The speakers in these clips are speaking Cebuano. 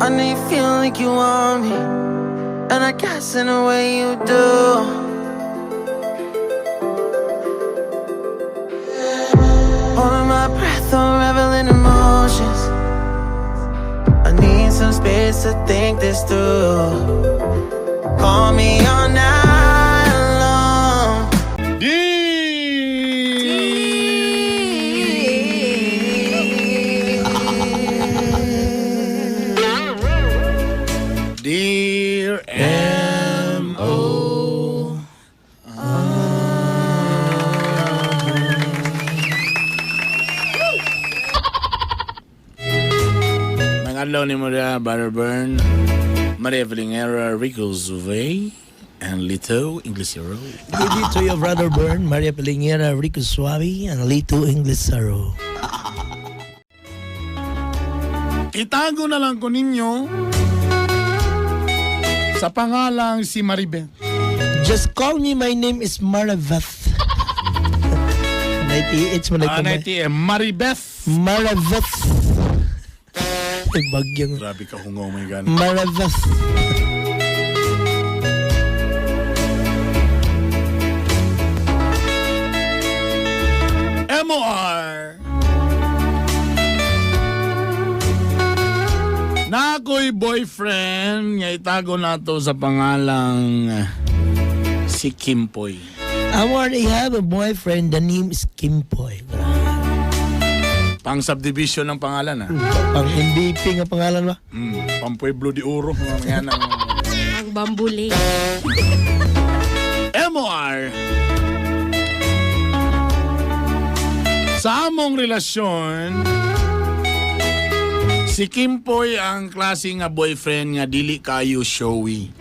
I know you feel like you want me, and I guess in a way you do. Holding my breath, unraveling emotions. I need some space to think this through. Call me all night long. Dear M.O. Mga adlaw ni mo na, Brother Bern, Maria Felingera, Rico Zuvey, and Lito Inglesero. Good day to your brother Bern, Maria Pelingera, Rico Suavi, and Lito Inglesaro. Itago na lang ko ninyo sa pangalang si Maribel. Just call me, my name is Marabeth. 98 mo na Ah, ito. 90, Maribeth. Marabeth. Ay, bagyang. Grabe ka hungaw, my God. Marabeth. MOR. Na ako'y boyfriend nga itago nato sa pangalang si Kimpoy. I already have a boyfriend, the name is Kimpoy. Pang subdivision ng pangalan ah. Pang MVP nga pangalan ba? Pang Pueblo de Oro. Mga nga ng Ang bambuli. MOR. Sa among relasyon, si Kimpoy ang klase nga boyfriend nga dili kayo showy.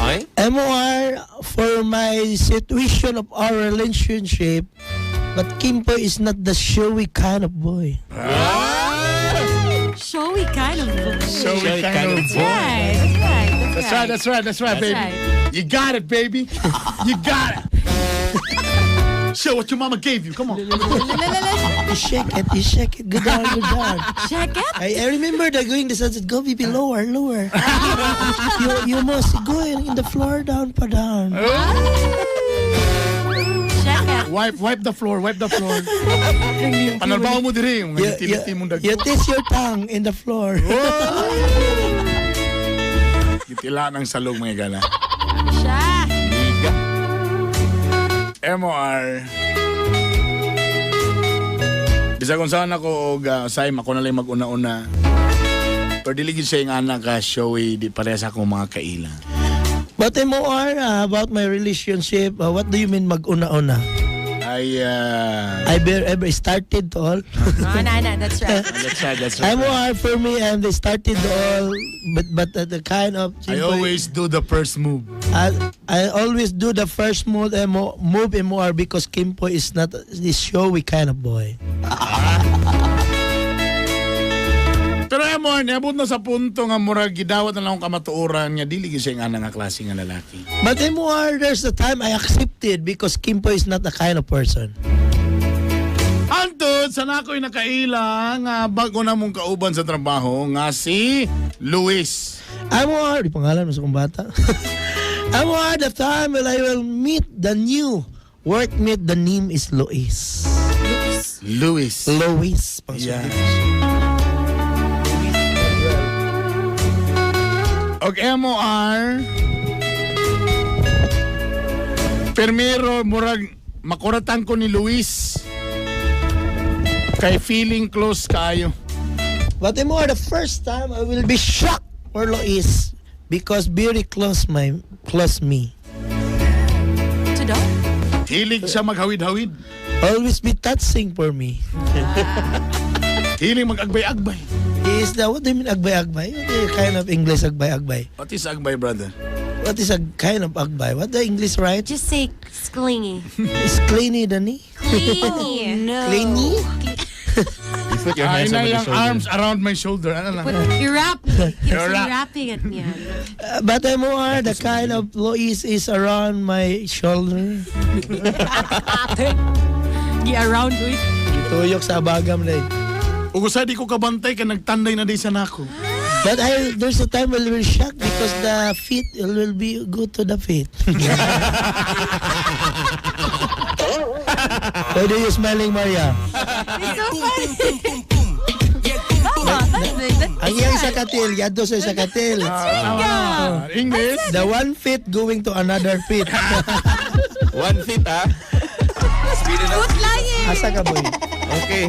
Ay? MOR, for my situation of our relationship, but Kimpoy is not the showy kind of boy. Showy kind of boy. Showy kind of That's right. That's right. That's right, that's right, that's right, That's baby. right. You got it, baby. You got it. Show what your mama gave you. Come on. You shake it, you shake it. Go down, go down. Check it. I remember the going the sunset, go baby lower, lower. You must go in the floor down pa down. Check it. Wipe the floor, wipe the floor. Panalbaw mo diri, yung You, utility mong dag. you taste your tongue in the floor. Gitila ng salog mga gala. Siya. Liga. MOR. Bisa kung saan ako og Saim, ako na lang mag-una-una. Pero dili gid siya yung anak ka showy, di parehas akong mga kaila. But MOR, about my relationship, what do you mean mag-una-una? Ay, I ever started to all. Oh, no, that's right. that's right, that's right. MOR for me, and they started all, but the kind of I always do the first move. I always do the first move, move MOR because Kimpoy is not this showy kind of boy. Pero MOR, niabot na sa punto nga murag gidawat na lang akong kamatuoran nga dili gyud siya yung ana nga klase nga lalaki. But MOR, there's a time I accepted because Kimpoy is not the kind of person. Antod, sa nako'y nakaila nga bago na mong kauban sa trabaho nga si Luis. MOR, di pangalan mo sa kong bata. MOR, the time when I will meet the new workmate, the name is Luis. Luis. Luis. Yeah. Og MOR, Primero, murag makuratan ko ni Luis. Kay feeling close kayo. But MOR, the first time I will be shocked for Luis because very close my close me. To daw? Hilig siya maghawid-hawid. Always be touching for me. Hilig mag-agbay-agbay. He is the, what do you mean agbay-agbay? What the kind of English agbay-agbay? What is agbay, brother? What is a kind of agbay? What the English, right? Just say clingy. Is clingy, Dani? Clingy. No. Clingy? You put your Ay hands na over the yung shoulder. arms around my shoulder. Ano lang? Put, you wrap me. Keeps You wrap. wrapping at me. But MOR, the kind of Lois is around my shoulder. Gi around with. Tuyok sa abagam na eh. Ug usa di ko kabantay ka nagtanday na di sa nako. But I there's a time I will be shocked because the feet will be go to the feet. Why do you smiling, Maria? It's so funny. Tama, that's it. That's Ang iyang sa katil, yadto sa isa katil. Ah, English. The one feet going to another feet. One feet, ah. Speed it up. Foot lying. Asa ka, boy? Okay.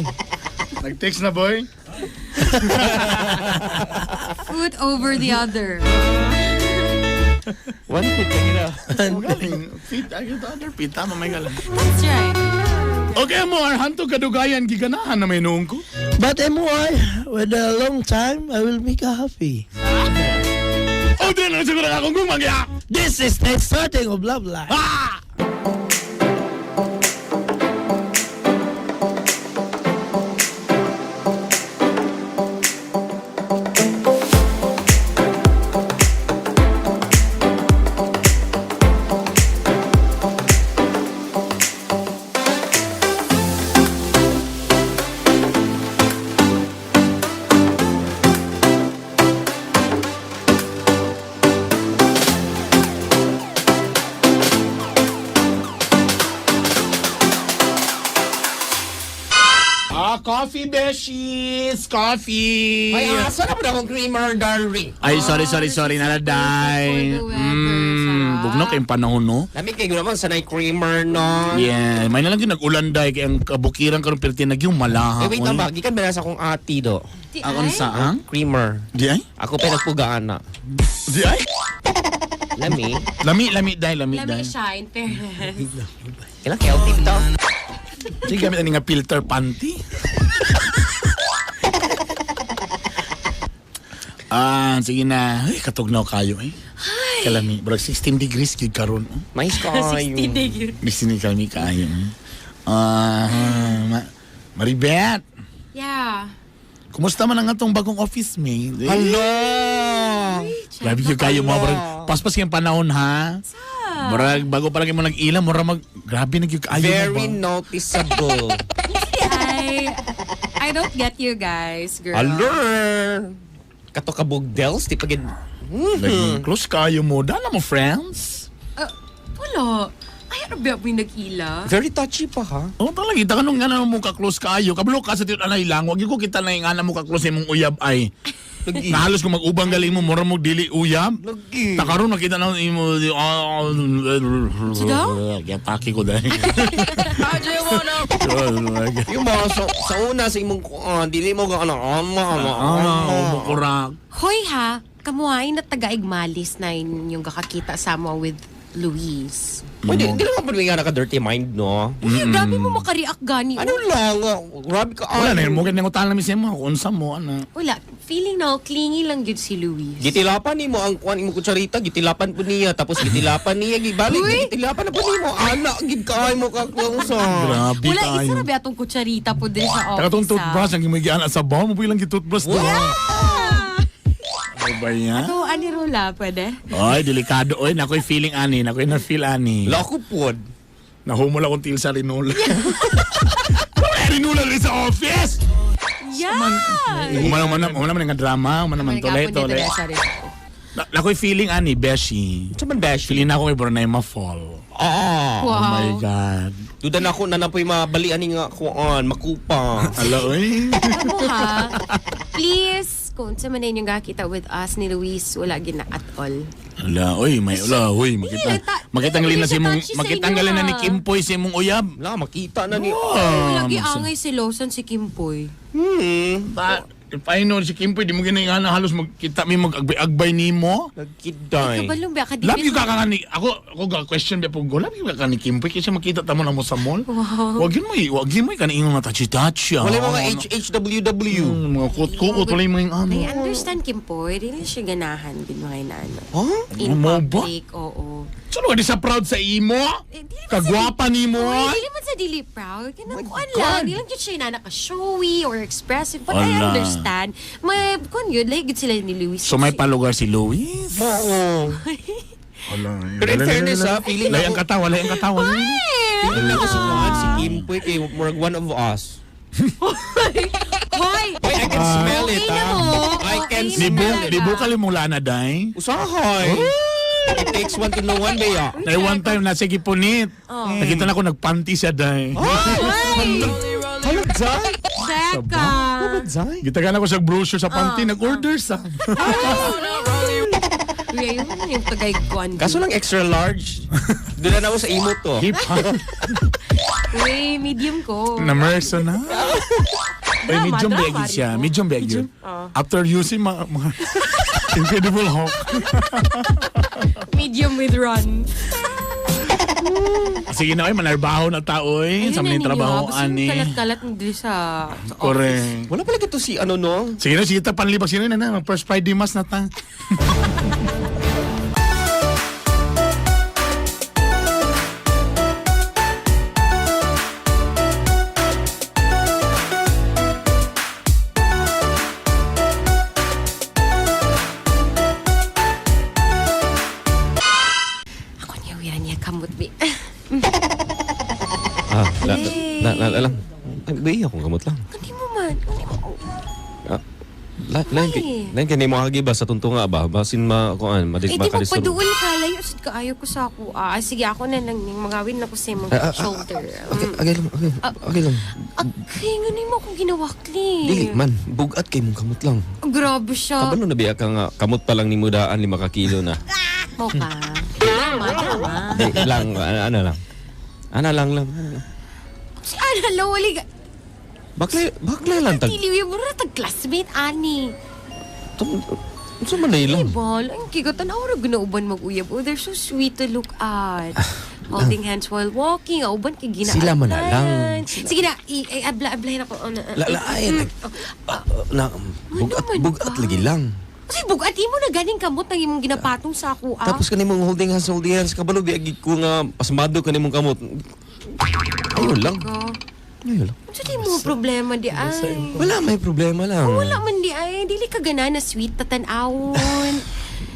Nag-text na, boy. Foot over the other. One feet, lagi na. Oh, galing. Feet, ay, the other feet. Tama, may galing. That's right. Okay, mo, hanto kadugayan, giganahan na may noong ko. But MY, with a long time, I will make a happy. Oh, di na siguro akong gumagya. This is the starting of love life. Ah! Ah, coffee, beshies! Coffee! Ay, asa na po na akong creamer, darling? Ay, sorry, sorry, sorry. Naladay. For the weather, sarap. Bugno kayong panahon, no? Lamig kayo naman, sanay creamer, no? Yeah, may nalang yung nag-ulan day kay ang kabukiran karon perti nagyung malaha. Eh, wait lang ba? Gikan ba na sa akong ati do? Di Ang ay? saan? Creamer. Di ay? Ako pa nagpugaan na. Di ay? Lami. Lami, lami day, lami Lami day. siya, in fairness. Kailang healthy to. Di gamit ani nga filter panty. Ah, sige na. Ay, katugnaw kayo eh. Kalami, brag 16 degrees gyud karon. Oh. Mais kayo. 16 degrees. Bisin ni kalami kaayo. Eh. Ah, Maribet. Yeah. Kumusta man ang atong bagong office mate? Eh, Hello! Grabe gyud kayo mga brag. Paspas kayong panahon ha. Brag bago pa lang mo nag-ila, mura mag grabe na gyud kaayo mo Very ba? noticeable. I don't get you guys, girl. Hello! Kato ka bugdels, di pagid... Lagi, close kayo mo. Dala mo friends. Wala. Ay, ano ba yung nag-ila? Very touchy pa ha? Oh, talaga kita kanong nga na mo ka close kaayo. Kabalo ka sa tiyon anay lang. Wag gyud ko kita na yung ana mo ka close imong uyab ay. Lagi. Nahalos ko mag-ubang galing mo mura mo dili uyab. Lagi. Takaron nakita na imo. Sudaw? Yataki ko dahil. Yung mga sa una sa imong kuan, dili mo ka ano, ama, ama, Ah, umukurak. Hoy ha, kamuhay na taga-igmalis na yung kakakita sa mo with Luis. Uy, di naman po nga naka-dirty mind, no? Uy, grabe mo makareact gani. Ano lang, grabe ka. Wala na yun mo ganyan utan namin siya mo. Unsa mo ana. Wala. Feeling na clingy lang gyud si Luis. Gitilapan nimo ang kuan imo kutsarita, gitilapan po niya tapos gitilapan niya gibalik, Uy! gitilapan na po nimo. Ana gid kaay mo ka klongsa. Grabe Wala, kayo. isa na ba atong kutsarita po din sa office. Taka tong ah. toothbrush ang gimigian sa baw mo ilang gi-toothbrush do. Ano ba yan? So, ani Rola, pwede? Ay, delikado. Oy, nakoy feeling ani, nakoy na feel ani. Lako pod. Nahumol akong til sa Rinula. Wala Rinula rin sa office! Yeah! Umano man nga drama, umano man tolay tolay. Nakoy feeling ani, Beshi. Sa man bash. Feeling na ako kay Brunei ma-fall. Ah. Wow. Oh my God. Duda na ako na na po'y mabali ani nga kuan, makupa. Ala, oy. Kamu ha, please, kung sa man inyong gakita with us ni Luis, wala gina at all. Ala, oy, may ala, oy, makita. Hindi, Makitanggalin na hindi si mong siya touchy sa makitanggalin inyo, na ni ah. Kimpoy si mong uyab. Wala makita na ni. Oh, Lagi angay si Lawson si Kimpoy. If I know si Kimpoy, di mo ginayana halos magkita mi mag-agbay-agbay nimo. Nagkiday. Kabalong ba ka Love you ka ka ni ako ga question ba po go love you ka ka ni Kimpoy kasi makita ta mo na mo sa mall. Wow. Wag yun mo wag yun mo kan ingon na touchy touchy. Wala yung mga HHWW. Mga kut-kut wala yung mga ano. I understand Kimpoy, di na siya ganahan gid mga inaano. Huh? In Mo ba? public, oo. Sino ka di sa proud sa imo? Eh, di naman Kagwapa nimo. Uy, dili man sa dili proud. Kanang kuan lang. Di lang jud siya inana ka showy or expressive. But I Ala. understand. May kuan yun, like gud sila ni Luis. So may palugar si Luis. Oo. Ala. Pero in fairness ha, feeling Lay ang ako, katawa, lay ang katawa. feeling ako si kuan, si Kimpoy kay murag one of us. Hoy! Hoy, I can smell it Okay na ha. mo. I can Okay Ay, Di bukal imong lana, day. Usahay. It takes one to know one, Bea. Day one time, nasa gipunit. Nakita na ko, nagpanty siya, day. Ay! Hello, Zay. Check ah. Zay. Gitagan ako sa brochure sa panty, nag-order sa. Uy, ayun yung tagay-kuan. Kaso lang extra large. Doon na ako sa imo to. Hip hop. Uy, medium ko. Na merso na. Uy, Drama, medium drama baggy rin siya. po. Medium baggy. After using mga Incredible Hulk. Medium with run. Sige na, oy, manarbaho na tao, eh. Sa mga trabaho, ani. Kalat-kalat mo dito sa office. Correct. Wala pala kito si ano no? Sige na, sige ta, panlibak. Sige na, na, first Friday mas na ta. Ako niya, wira niya, kamot bi. Ah, la, la, la, la, lang. Ay, Bea, akong gamot lang. Hindi mo man. Hindi mo. Ah, la, lain kay lain kay nimo hagi ba sa tuntunga ba? Basin ma kuan, Eh, madik di mo makalisod. paduol ka. Layo, sad ka. Ayaw ko sa ako. Ah, sige, ako na lang. Yung magawin na ko sa imong Ah, ah, ah, shoulder. Okay, okay lang, okay. Okay lang. Okay, nga mo akong ginawakli. Dili man, bugat kay mong kamot lang. Oh, grabe siya. Kabalo na biya ka nga kamot pa lang ni mudaan 5 ka kilo na. Mo ka. Tama, tama. Di lang ano, ano lang. Ana lang lang. Ano lang. Si Ana, lawali ka. Baklay, baklay lang tag. Tiliw yung mura tag-classmate, ani. Tum, unsa man na Ay, ilang? bal, ang kigatan ako rin ginauban mag-uyab. Oh, they're so sweet to look at. Holding hands while walking. Auban kay gina. Sila man na lang. Sige na, abla-ablahin ako. Oh, na, La la ay nag ah, na bugat naman bugat ka? lagi lang. Kasi bugat, imo na ganing kamot ng imong ginapatong sa ako, ah. Tapos kanimong holding hands kabalo biya gid ko nga pasmado kanimong kamot. Ayun lang. Ka. Ayun lang. Unsa di mo problema di ay? Wala may problema lang. Wala man di ay. Dili ka gana na sweet tatanawon.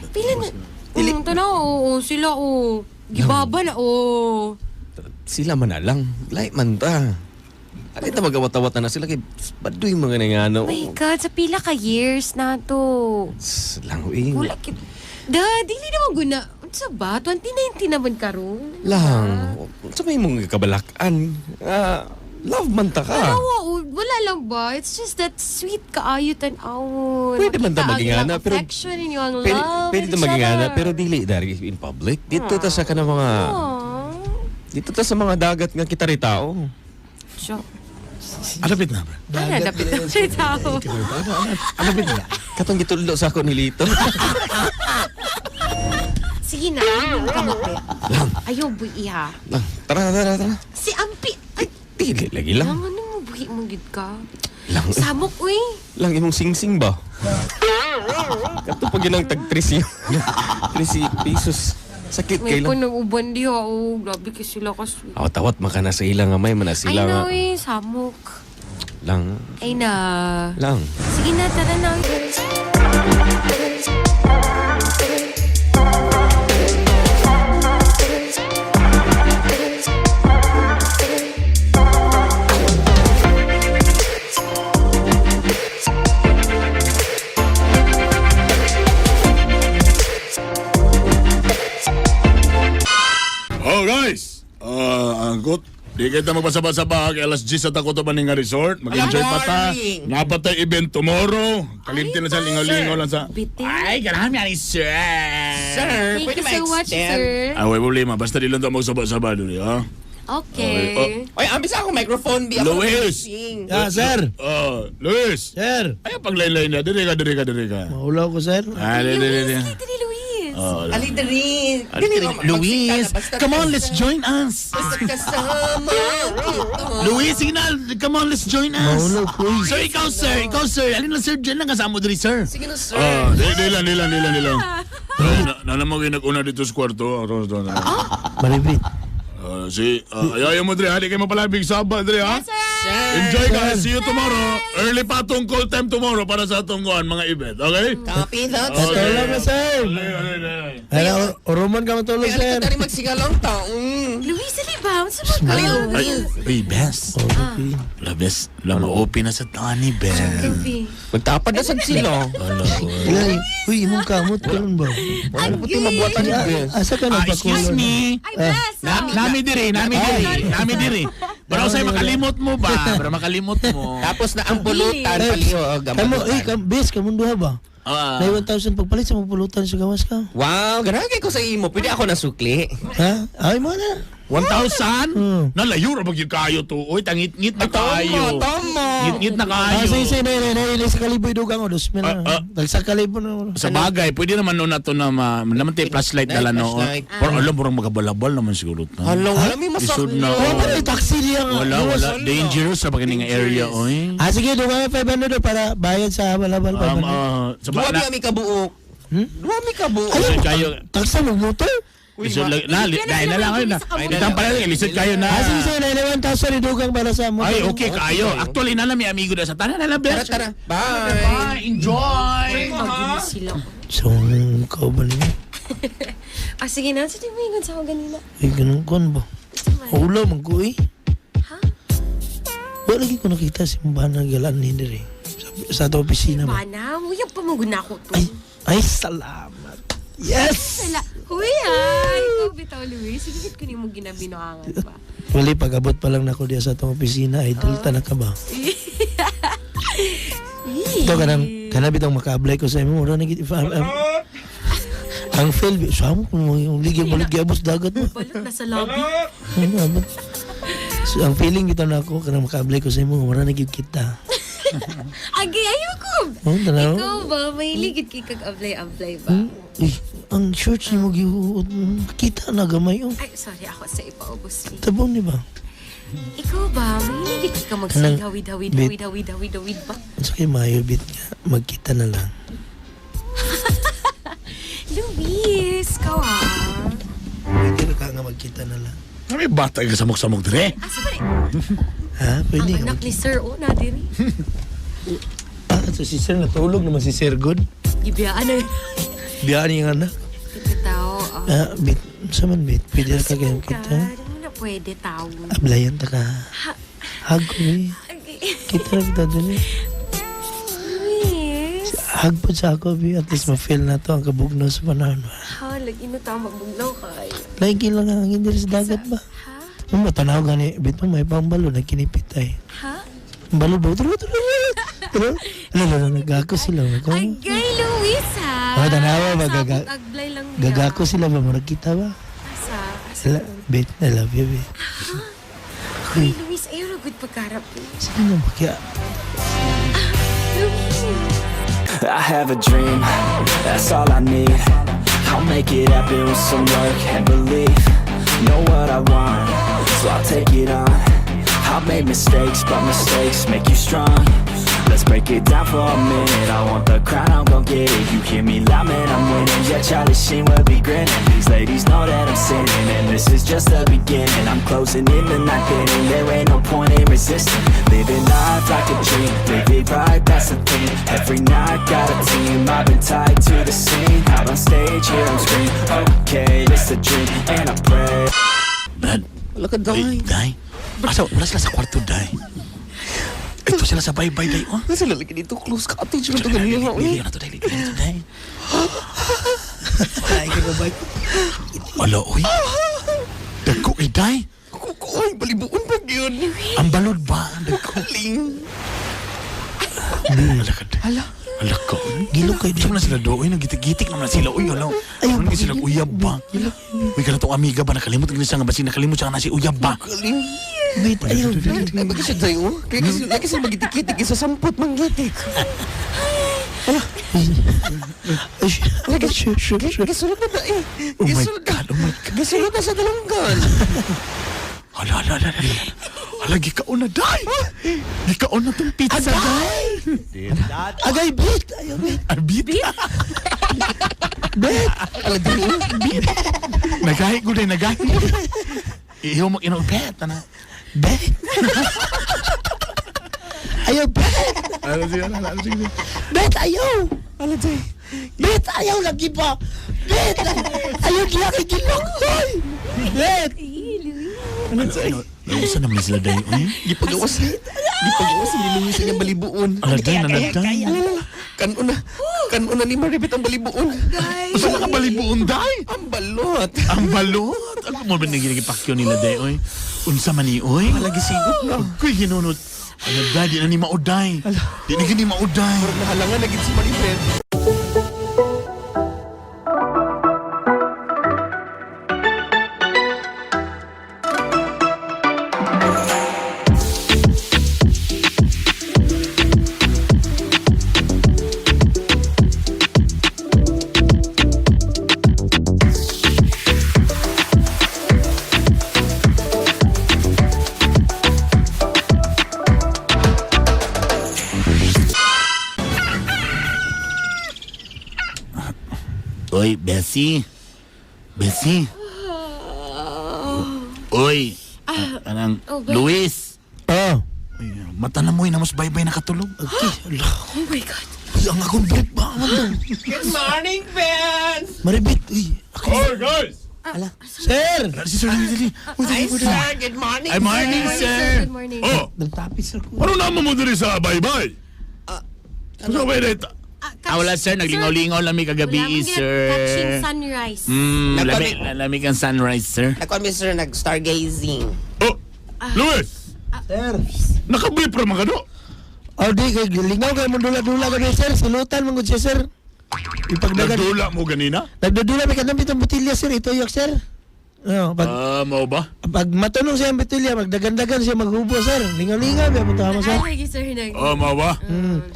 Pila na. Dili. Tanaw, oo, sila, oh. Gibaba na, oh. Sila man na lang. Lahi man ta. Alin ta magawat-awat na sila kay baduy mga nangano. My God, sa pila ka years na to. Lang eh. Wala kit. Da, dili naman guna. Unsa ba? 2019 naman karon. Lang. Unsa may mong kabalakan? Ah, love man ta ka. Tanawa, oh, wala lang ba? It's just that sweet kaayo tan-awon. Pwede man ta Makita ang maging ana, ilang pero- affection inyo ang Pwede, love. pwede and ta each maging ana, other. pero dili dari in public. Dito ta sa kanang mga Aww. dito ta sa mga dagat nga kita ri tao. Siya. Alapit na, bro. Ano, dapat na siya tao. Alapit na. Katong gitudlo sa ako ni Lito. Sige na, ano kamot eh. Ayaw, buhi ha. Lang, tara tara tara. Si Ampi. Ay, Dili lagi lang. lang, ano mo, buhi mo gid ka. Lang eh. Samok, uy. Lang imong singsing ba? Kato pag yun ang tag 3 3 pesos. Sakit May kay po lang. nag-uban diha. Oh, grabe kay sila ka sweet. Awat awat maka na sa ilang nga may man na Ay sila nga. na, uy, samok. Lang Ay na. lang. Sige na, tara na. Oh, guys! Ah, angkot. Di kita magbasaba-saba kay alas 10 sa Takoto Baninga Resort. Mag-enjoy pa ta. Napatay event tomorrow. Kalimti na sa lingaw-lingaw lang sa... Bitin. Ay, ganahan yan, sir! Sir, Thank you so much, sir. Ay, way problema. Basta di lang ta magsaba-saba doon, ha? Okay. Oy, ambis ako microphone bi ako. Luis! Ah, sir. Oh, Luis! Sir. Ay, paglaylay na. Diri ka, diri ka, diri ka. Maulaw ko, sir. Ah, diri, diri, Luis, diri. kita ni Luis. Oh, Ali diri. Luis, come on, let's join us. Kasama kita. Luis, sige na. Come on, let's join us. Maulaw ko. eh. Sir, ikaw, sir. Ikaw, sir. Alin lang, sir. Diyan lang kasama mo diri, sir. Sige na, sir. Ah, di lang, di lang, di lang, di lang. Na na mo nag-una dito sa kwarto. Malibit. Ah, si, ayaw mo diri, hali kayo mapalabig saba diri ha. Enjoy guys, see you tomorrow. Early pa atong call time tomorrow para sa atong kuan mga event, okay? Copy that, Okay. Matulog na, sir. Alay, alay, alay. Ay, uruman ka matulog, Kaya sir. ka magsigalong taong. Luis, dali. Ba, unsa ba Ay, ka? ay, bes. Oh, okay. La, bes. La, ma-open na sa tani, bes. Gabi. Magtapad na sad sila. Ala, oy. Ay, uy, imong kamot karon ba? Wala po tayo mabuhatan ni Bes. Asa ka Ah, excuse nagpakulon? me. Ay, bes. oh. Nami diri, nami diri, nami diri. Pero usay makalimot mo ba? Pero makalimot mo. Tapos na ang pulutan, palihog. Ang Kamo, eh, pulutan. kam, bes, kamong duha ba? Ah. Nay 1,000 pagpalit sa mga pulutan sa gawas ka. Wow, ganahan kay ko sa imo. Pwede ako nasukli. Ha? Ay, mo na. 1,000? Hmm. Nalayo ra ba gyud kayo to? Oy, tangit-ngit na kayo. Tama, tama. Ngit-ngit na kayo. Ah, say, say, nay, nay, nay, sa kaliboy dugang o, 2,000 na. Ah, ah. Tagsa kalibo na. Sa bagay, pwede naman noon na to na ma, naman tayo flashlight Nay, dala no. flashlight. Pero alam mo magabalabal naman siguro to. Hala, wala may Isod masakit. na. Oh, pero may taxi diya nga. Wala, wala. Dangerous sa pagkining area, oy. Ah, sige, dugang 500 o, para bayad sa balabal. 500. Sa Duwa ba, na, mi kabuok. Duwa mi kabuok. lisod kayo. Tagsa mo motor? Lisod lang. Na, li, na, na lang kayo na. Sa kamot. Itang pala, lisod kayo na. Ah, sige, sige, nay, nay, 1,000 dugang para sa motor. Ay, okay kayo. Actually, na lang may amigo na sa tanan na lang, Tara, bes. tara. Bye. Bye. Enjoy. Pagod sila. So, ikaw ba niya? Ah, sige na. Sige, may ingon sa ako ganina. Ay, ganun kon ba? Ula, man ko eh. Ha? Wala lagi ko nakita si Mbana galaan ni dire. Sa ato opisina ba? Bana, uyab pa mo guna ko to. Ay, ay, salamat. Yes! Wala. Huy, ay. Ikaw bitaw, Luis. Sige, ko nimo ginabinuangan pa. Wali, pag-abot pa lang nako diya sa atong opisina, ay dulta na ka ba? Ito, kanang, kanang bitang maka-apply ko sa imo. Mura na gid- if ang fail, sa mo, kung yung ligya balik giabot dagat mo. Balot na sa lobby. Ano, abot. So, ang feeling bitaw na ako, kanang maka-apply ko sa imo, mura na gid kita. Agi, ayoko. Oh, tanaw. Ikaw ba? May ligid kay kag apply-apply ba? Uy, ang shorts ni mo gihuot, kita na gamay oh. Ay, sorry. Ako sa ipaubos. eh. Tabon di ba? Ikaw ba? May ligid kay ka Kanang- magsig hawid hawid Bit. hawid hawid hawid hawid ba? Sa kay mayo bit nga, magkita na lang. Luis, ikaw ah. Pwede ra ka nga magkita na lang. May bata ka samok-samok dire. Asa ba rin? Ha? Pwede Ang nga. anak ni Sir, oh, na diri. Ah, so si Sir natulog naman si Sir Good. Gibiyaan na. Biyaan yung anak. Ito tao. Ah. Ah, bit. Sa man bit? Pwede ra ka Asa kayo man ka? kita. Di mo na pwede tao. Ablayan ta ka. Hag ko eh. Agi. Kita ra kita dun eh. Luis. Hag po sa ako, bi. At least ma-feel na to ang kabugnaw sa panahon ba. Ha, lagi na tao magbugnaw kay. Lagi lang ang hangin diri sa dagat ba? Ha? Kung matanaw gani, bit mo may pambalo, nagkinipit ay. Ha? Balo ba? Turo, turo, turo. Ano, ano, nagako sila. Nagako. Agay, Luis, ha? Oh, tanawa ba, Sabot aglay lang niya. Gagako sila ba? Murag kita ba? Asa? Asa? Ala, bit, I love you, bit. Uy, Luis, ayaw na good pagkarap. Sige na, kaya Luis! I have a dream, that's all I need. I'll make it happen with some work and belief. Know what I want, so I'll take it on. I've made mistakes, but mistakes make you strong. Let's break it down for a minute. I want the crown, I'm gon' get it. You hear me loud, man, I'm winning. Yeah, Charlie Sheen will be grinning. These ladies know that I'm sinning, and this is just the beginning. I'm closing in the ninth inning. There ain't no point in resisting. Living life like a dream, live it right, that's the thing. Every night, got a team. I've been tied to the scene. Out on stage, here I'm scream. Okay, it's a dream, and I pray. Brad. Wala ka, Ay, day. day. Asa, wala sila sa kwarto, day. Ito sila sa bye-bye, day. Oh. Nasa lalaki dito, close cottage man to ganina. Dili na to, day. Dili na to, day. ay, kagabay. Ala, oy. Dagko kay day. Kukuhay, balibuon pa yun. Ang balod ba? Dagko. Ling. Ala ka, day. Ala. Ala ka, oy. Gilo kay Saan na sila do? Oy, nagitik-gitik naman na sila. Uy, ala. Ayaw, Ano sila uyab ba? Uy, kana tong amiga ba? Nakalimot gini siya nga basin. Nakalimot siya nga na si uyab ba? Galing. Wait, ayaw. Ay, bakit siya tayo? Kaya kasi lagi sila magitik-itik. Isa sampot manggitik. Ay, sure, sure, sure. Gisulod na ba eh? Oh my Gisulod God, oh my God. Gisulod na sa dalanggan. Ala, ala, ala, ala. Ala, gikaon na, day! Gikaon na tong pizza, day! Agay, bit! Ayaw, bit. Arbit? Bit! Ala, dili. Nagahi ko, day, nagahi. Ihaw mo inaw, bet, ana. Bet! Ayaw, bet! Ala, sige, ala, ala, sige. Bet, ayaw! Ala, day. Bet, ayaw lagi pa! Bet! Ayaw niya kay Gilong! Hoy! Bet! Ay, Luis. Ano, Nausa naman sila day. Uy. Gipagawas. Gipagawas ni Luis sa iyang balibuon. Ala day, nanaday. Kanuna. Kanuna ni Maribet ang balibuon. Usa na ka balibuon day? Ang balot. Ang balot. Ano mo ba nagigipakyo nila day, oy? Unsa man ni, oy? Lagi sigot na. Kuy, hinunod. Ala day, di na ni mauday. Di na gini mauday. Nahalangan na gid si Maribet. Oy, Bessie. Bessie. Oy. Anang, oh, ba- Luis. Oh. Ay, mata na mo, namos bye-bye nakatulog. Okay. Ala. Oh my God. Uy, ang akong brief ba? Ano to? Good morning, fans! Maribit. Uy. Ako. Oy, guys! Sir! Si Sir Dali, dali. Uy, dali, Hi, dali. sir. Good morning, Ay, morning, sir. Good morning. Oh, Nagtapis sir ko. ano naman mo diri sa bye-bye? Ano ba yun? Ah, wala sir, naglingaw-lingaw lang mi kagabi, Wala man sir. Catching sunrise. Lami, lami kang sunrise, sir. Ako, Mr. Nag-stargazing. Oh, Luis! Sir. Nakabrief ra man ka do. Oh, di kay lingaw kay mo dula-dula gabi sir. Silutan man gud siya sir. Ipagdagan. Nagdula mo ganina? Nagdudula may kanang pitong botilya sir. Ito yok sir. Ano, pag, Ah, mao ba? pag matunong siya ang botilya, magdagandagan siya maghubo sir. Lingaw-lingaw, biya punta mo sir. Ay, lagi sir. Nag- Oh, mao ba?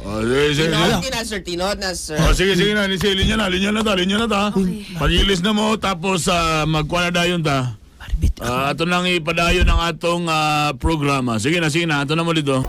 Oh, sige, sige, sige. Tinood na, sir. Tinood na, sir. Oh, sige, sige na. Sige, linya na, linya na ta, linya na ta. Pagilis na mo, tapos magkuha na dayon ta. Maribit. Ah, ato nang ipadayon ang atong programa. Sige na, sige na. Ato na mo dito.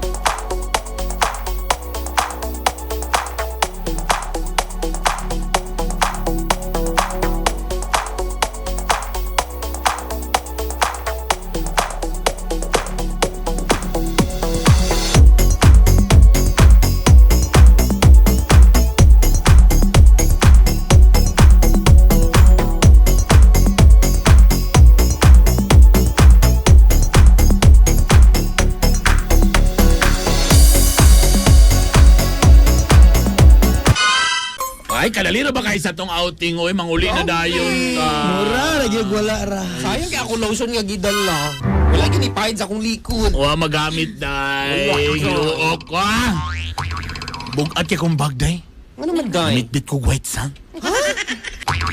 Ay, kadali ra ba kayo sa tong outing? Oy, manguli na dayon ta. Mura, lagi wala ra. Sayang kay ako lotion nga gidala. Wala gini pahid sa akong likod. Wa magamit day. Ginuok ko ah. Bugat kay kong bag day. Ano man, day? Mitbit ko white sand.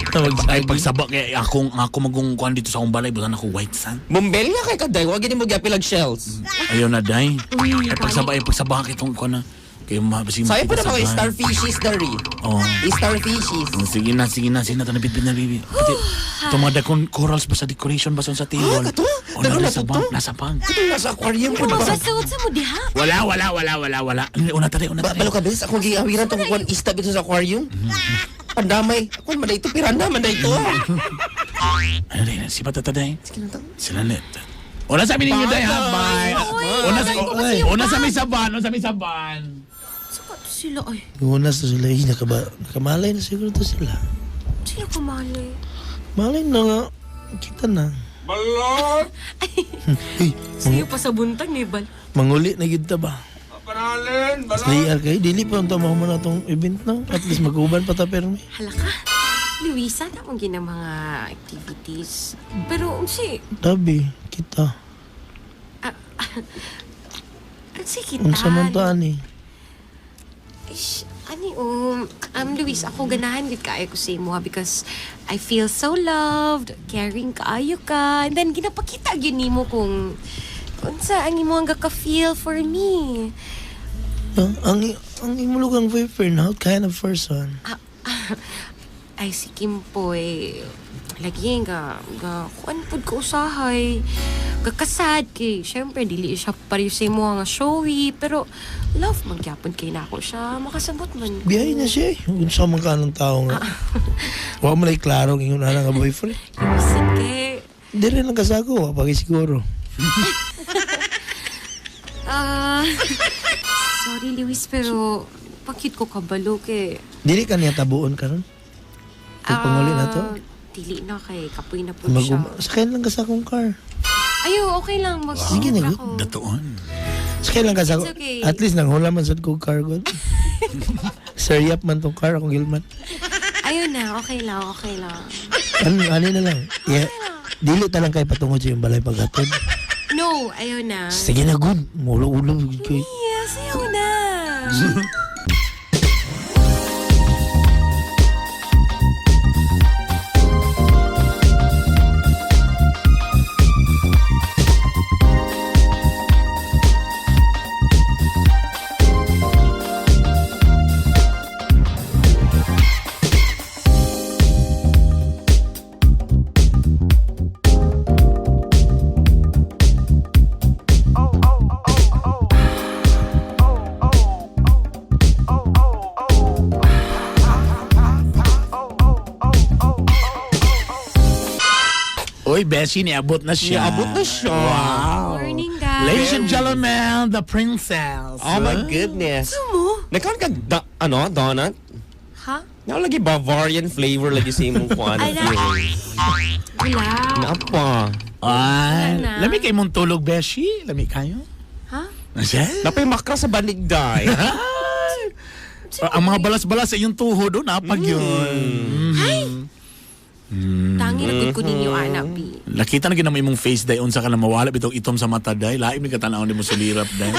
Tawag Ay pagsaba kay akong ako magong kuan dito sa akong balay butan ako white sand. Bumbel nga kay kaday. Wag gini mo gyapilag shells. Ayaw na day. Ay pagsaba kay tong kuan na. Kay ma basig Sayang pa makita na sa mga bahay. starfishies dari. Oh. Starfishies. Oh, sige na, sige na, sige na, tanapit na bibi. Pati, itong mga dakon corals ba sa decoration ba sa table? Ah, kato? Oh, Dalo na nasa to bang, to? nasa bang. Ito nasa aquarium po, diba? Magpasuot sa mo diha. Wala, wala, wala, wala, wala. Una tari, una tari. Balo ka, bes. Akong giawiran tong kuwan isda dito sa aquarium. Pandamay. Ako man ito, piranda man ito. Ano rin, si Patataday. Sila na. Una sa amin ninyo, day, ha? Bye. Una sa, una sa may saban, una sa may saban. Sukat sila ay. Gunas na sila. Eh, nakamalay na siguro to sila. Sila kamalay. Malay na nga. Kita na. Balot! Uy, Sa'yo pa sa buntag ni Bal. manguli na gid ta ba? Panalin! Balot! Liar kayo. Dili pa unta mo na tong event no. At least mag-uban pa ta pero may. Hala ka. Luisa, na mong gina mga activities. Pero, unsi, Tabi, kita. unsi kita. Unsa man to ani? Ish, ani Luis, ako ganahan gid kaayo ko sa imo ha, because I feel so loved, caring kaayo ka, and then ginapakita gyud nimo kung unsa ang imong ka feel for me. Ang imulugang boyfriend, how kind of person? Ay, si Kimpoy, lagi nga, ga, kuan pud ko usahay. Gakasad kay, syempre, dili siya pareho sa imo nga showy, pero love magyapon kay nako siya, makasabot man ko. Biyahe na siya eh. Unsa man ka ng tao nga. Wa man lay klaro ingon ana nga boyfriend. Luisin kay, Di rin lang kasago, wa pa kay siguro. ah, sorry Luis, pero pakit ko kabalo kay, Dili ka niya tabuon karon. Kay panguli na to. Dili na kay, kapoy na po siya. Mag sakay lang ka sa akong car. Ayo, okay lang. Mag Sige na, good. ako. Datuon. So, kailan ka sa It's okay. At least nang hula man sad ko car god. Sir Yap man tong car akong gilman. Ayun na, okay lang, okay lang. Ano, ano na lang. Yeah. Dili ta lang kay patungod sa iyong balay paghatod. No, ayun na. Sige na good. Mulo-ulo gud kay. Yes, ayaw na. Uy, Beshi, niabot na siya. Niabot na siya. Wow. Morning, guys. Ladies and gentlemen, the princess. Oh my goodness. Ano mo? Nagkaroon ka, ano, donut? Ha? Now lagi Bavarian flavor lagi sa imong kuan. Ala. Wala. Napa. Ay, Wala na. lami kay mong tulog, Beshi. Lami kayo. Ha? Siya? Napay makra sa baligday. Ang mga balas-balas sa iyong tuhod, oh, napag yun. Ay! Tangi na gud ko ninyo, anak, bi. Nakita na ginamo imong face day unsa ka na mawala bitong itom sa mata day. Laim ni katanaw ni mo sulirap day.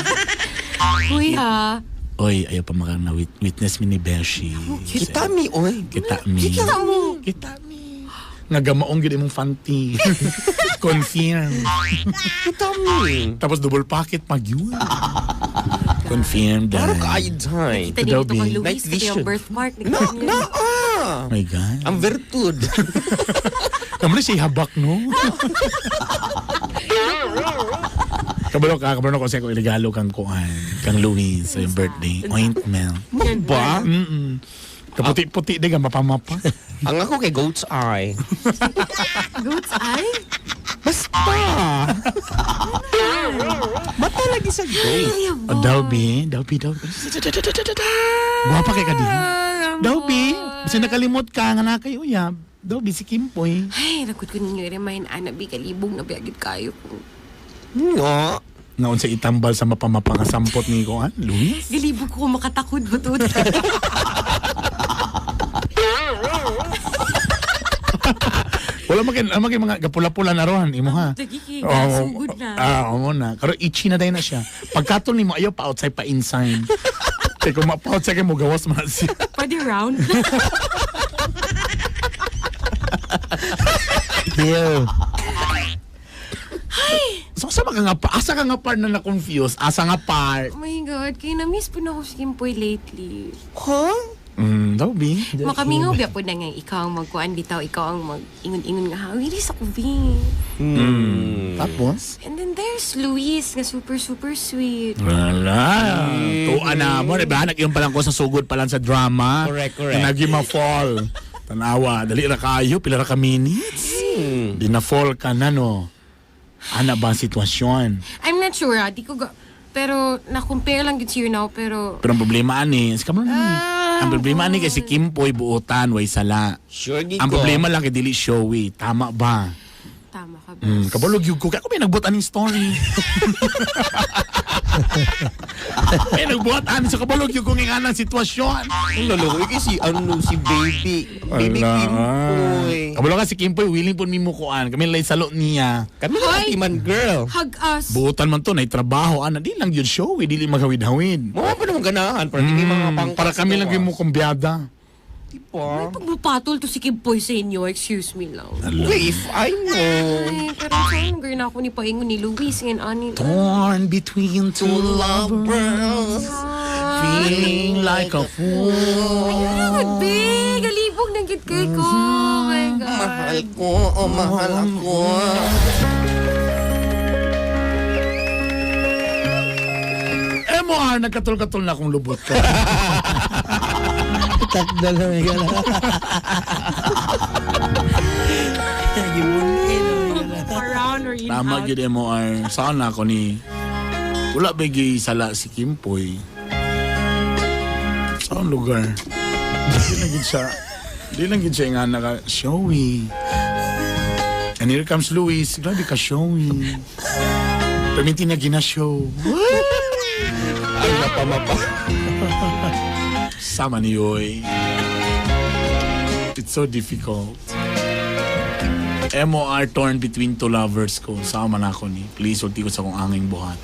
Uy, ha? Oy, ayaw pa maka na witness mi ni Beshi. Kita mi, oy. Kita mi. Kita mo. Kita mi. Nga gamaong gid imong fanti. Confirm. Kita mi. Tapos double pocket pag yun. Confirm day. Klaro ka ayod day. Kita dito Adobe. kang Luis, Night kasi yung vision. birthmark. Na, na, ah. My God. Ang virtud. Kamu na siya habak, no? Kabalo ka, kabalo ko sa ko iregalo kang kuan, kang Luis sa iyong birthday. Ointment. Ba? Mm-mm. Kaputi-puti di ka mapamapa. Ang ako kay goat's eye. Goat's eye? Basta. Mata lagi sa goat. Ay, Oh, Dalby, Dalby, Dalby. Guwapa kay ka din. Dalby, kasi nakalimot ka nga na kayo uyab. Dalby, si Kimpoy. Ay, nagkod ko ninyo i-remind, anak, bi, kalibog na biyagid kayo ko. Nga. Naon sa itambal sa mapamapa nga sampot ni kuan, Luis. Galibog ko makatakod ba to? Wala makin, ano makin mga gapula-pula na rohan imo ha. Lagi kay Oo, sugod na. Ah, oo na. Karon itchy na dahil na siya. Pagkatol nimo ayaw pa outside pa inside. Kay kung ma-outside kay mo gawas man siya. Pwede round? Yo. So asa ka nga pa? Asa ka nga part na na-confuse? Asa nga part? Oh my God, kaya na-miss po na ako si Kimpoy lately. Huh? Daw bi. Makamingaw biya po na nga ikaw ang magkuan bitaw, ikaw ang mag-ingon-ingon nga, wilis ako, bi. Tapos? And then there's Luis nga super, super sweet. Wala. Tuwa na mo. Diba? Nag-iyon pa lang ko sa sugod pa lang sa drama. Correct, correct. Na naging ma-fall. Tanawa. Dali ra kayo. Pila ra ka minutes. Di na-fall ka na, no? Ana ba ang sitwasyon? I'm not sure, ah, di ko pero na-compare lang gid siya now, pero Pero ang problema ani, si Kamalo naman eh. Ang problema ani kay si Kimpoy buotan way sala. Sure, gid Ang ko. problema lang kay dili showy. Tama ba? tama ka ba? Kabalog yun ko. Kaya ako may nagbuhat aning story. May nagbuhat ani sa kabalog yun kung nga ng sitwasyon. Ang lolo ko si ano si baby. Baby Kimpoy. Kabalo ka si Kimpoy, willing po mimukuan. Kami lang salo niya. Kami lang Hoy! man girl. Hug us! Buotan man to, na trabaho. Ana, di lang yun showy, dili maghawid-hawid. Mga pa naman ganahan para di mga pang Para kami lang yung mukumbyada. Diba? Pag mupatol to si Kimpoy sa inyo, excuse me lang. Okay, if I know. Ay, pero saan girl na ako ni Paingon ni Luis ngayon, ani. Torn between two lovers, feeling like a fool. Ay, be, galibog ng gid kay ko. Oh my God. Mahal ko, oh mahal ako. MOR, nagkatol-katol na akong lubot ka. Takdal na may gala. Around or in Tama out. gyud MOR. Saan na ako ni... Wala ba sala si Kimpoy? Saan lugar? Di lang gid siya. Di lang gid siya nga naka showy. And here comes Luis. Grabe ka showy. Perminti na gina-show. Ang napamapa. Sama ni Yoy. It's so difficult. MOR torn between two lovers ko. Sama na ako ni. Please, ulti ko sa kong anging buhat.